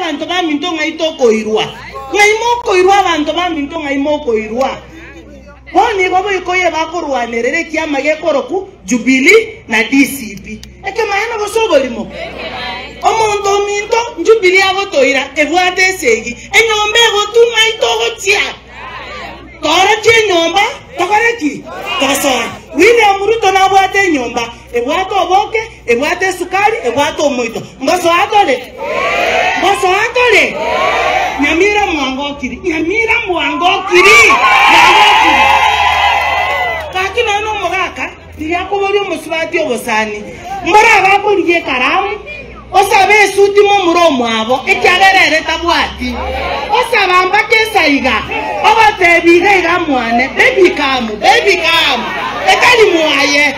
abanto baminto ng'ai tokoirwa? Ng'ai mokoirwa abanto baminto ng'ai mokoirwa? Bono igo boikoye bakorwanerera ekiama gekoroku Jubilee na DCP. Ekemaene gose oborimo? Omonto ominto Jubilee agotoira ebwate esegi, enyomba egotu ng'ai togochia? Toorokie enyomba tokore ki? Tosoe. William Ruto nabwate enyomba ebwate oboke, ebwate esukari, ebwate omoito. Ngosoa tore? Ngosoa tore? Nyamira mwangokiri, Nyamira mwangokiri, mwangokiri. Gaki nonya nomogaka riria akoboria omosubati obosani, mbora abakorigia ekaramu, Osabe esuti momura omwabo, ekiagera ere tabwati. Osaba mpaka esaiga, obatebi iga iga mwane, baby come, baby come, etari mwaye.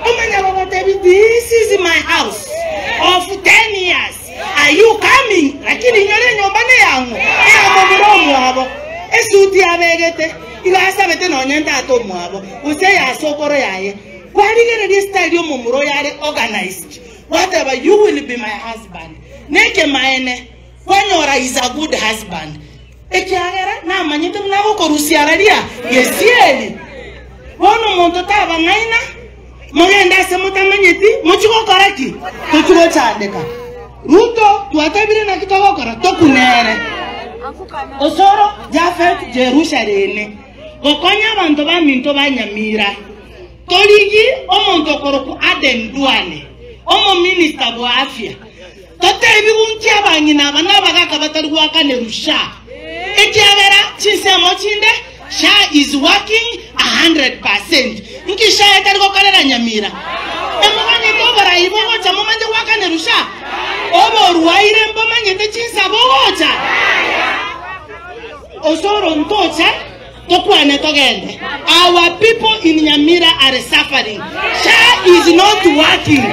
Omanya gogotebi this is my house of 10 years, are you coming? Lakini inyore enyomba neyang'o? Eya momura omwabo. Esuti abegete, iga asabete nonye ntata omwabo, gose eya sokoro yaye. Kwarigereria estyle y'omomura oyo are organized. Gwateba you will be my husband nekemaene kwanyora is a good husband ekiagera namanyete buna agokorusia araria gesieri bono omonto tabang'aina mogende ase motamanyeti mochi gokora ki tochi gochandeka Ruto twatebire naki togokora tokunere Osoro Japhet Jerusha rene gokonya abanto baminto ba Nyamira. Torigie omonto okorokwa Aden Duale, omominista bwa afya, totebigwe nki abang'ina aba na abagaka batari goakanerwa SHA, ekiagera chinsemo chinde SHA is working a 100%. Nki SHA etari gokorera Nyamira? Emomanyete oborai bogocha momanyete goakanerwa SHA? Oborwaire mbomanyete chinsa bogocha? Osoro ntocha Tokwane togende. Our people in Nyamira are suffering. SHA is not working.